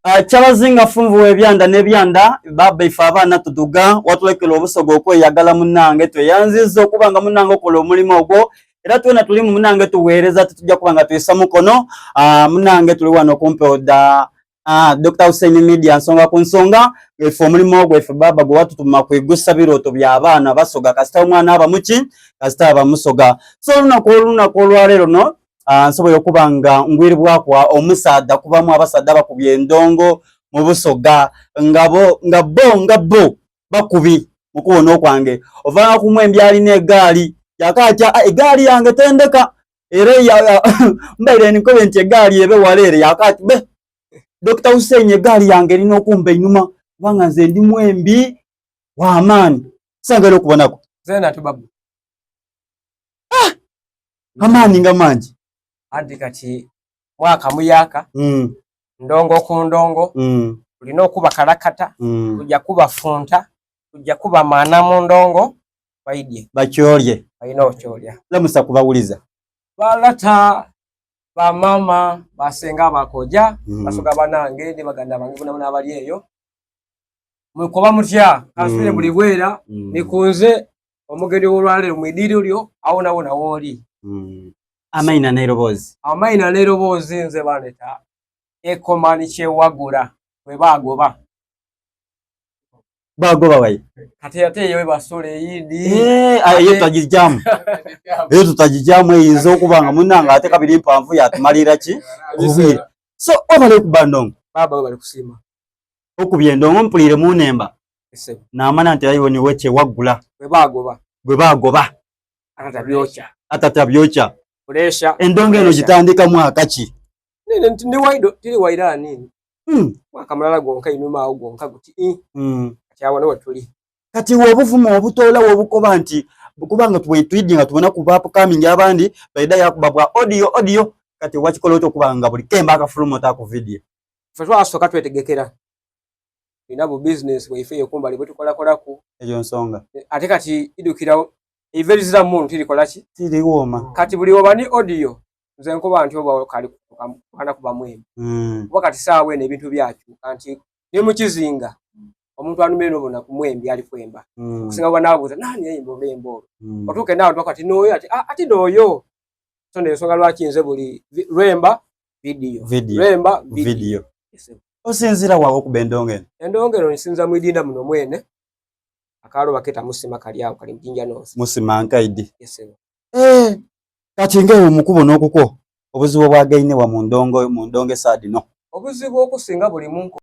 Ah, Kyabazinga funvu w'ebyanda n'ebyanda baaba ife abaana tuduga watulekera obusoga okweyagala munange tweyanziza okuba nga munange okola omulimu ogwo era twena tuli mu munange tuweereza tetujja kuba nga tuyisa mukono ah, munange tuli wano kumpewo dda ah, Dr. Hussein Media nsonga ku nsonga ife omulimu ogwo ife baaba gwe watutuma kwigusa birooto by'abaana basoga kasita omwana aba muki kasita aba musoga so olunaku olunaku olwaleero no Ah, nsobola okuba nga ngwiribwaku omusaadha kubamu abasaadha bakubye endongo mu busoga nga bo nga bo nga bo bakubi mu kubona okwange ovanga ku mwembi alina egaali yakaatya ah, egaali yange tendeka era mbaire nkobe nti egaali ebe wala ere yakaati be Dr. Hussein egaali yange erina okumba einhuma kubanga nze ndi mwembi w'amaani sangala okubonako Zena tubabu. Amaani nga mangi. Anti kati mwaka muyaka mm. ndongo ku ndongo mm. tulina okuba kalakata mm. tujja kubafunta tujja kuba maana mu ndongo baidye bakyolye balina okyolya lamusa kubawuliza balata bamama basenga bakoja mm. basoga banange ne baganda bange bonabona abali eyo mwekuba mutya kansubire mm. buli bwera mm. nikunze omugeni w'olwaleero mu idiiro lyo awonawona wooli mm. amaina n'eroboozi amaina n'eroboozi nze bandeta ekomani kyewagula bwe baagoba bagoba wayi kati ate eyo webasula eyindi eh, ah, eyo tutagijjamu eyo tutagijjamu eyinza okuba nga munange ate kabiri mpanvu yatumalira ki obwire so obale okuba ndongo baba webali kusiima okubye endongo mpulire munemba namana nti ayiwo niwe kyewaggula gwe bagoba gwe bagoba atatabyokya atatabyokya puresha endongo eno gitandika mwaka ki ndi waido tiri waira nini hmm. mwaka mulala gwonka inuma awo gwonka guti hmm. kati awo niwe tuli kati wobuvumu obutoola wobukoba nti kubanga twidi nga tubona ku upcoming abandi baida yakuba bwa audio audio kati wakikola otya okuba nga buli kemba akafuluma otaku video ffe twasooka twetegekera tulina bu business bwaife eyo kumbali bwetukolakolaku eyo nsonga ate kati idukira eiva erizira muntu tirikola ki tiriwooma kati buli oba ni audio nze nkuba nti oba kali kana kuba mwembi mm. kuba kati saawa eno ebintu byakyuka nti ne mu kizinga omuntu anuma eno bona ku mwembi ali kwemba mm. okusinga bwa naabuuza nani yayimba olwemba olwo mm. otuuke naawe tuba kati nooyo ati ah, ati nooyo so nensonga lwaki nze buli lwemba video video lwemba video, video. Osinzira wa okuba endongo eno? Endongo eno nsinza mu idinda muno mwene. Akaalo baketa musima kali awo kali mjinja north. Musima nkaidi. Yes sir. Eh, kati ngewe mukubo n'okukwo obuzibu obwagaine wa mu ndongo mu ndongo esaadi no. Obuzibu okusinga buli munko.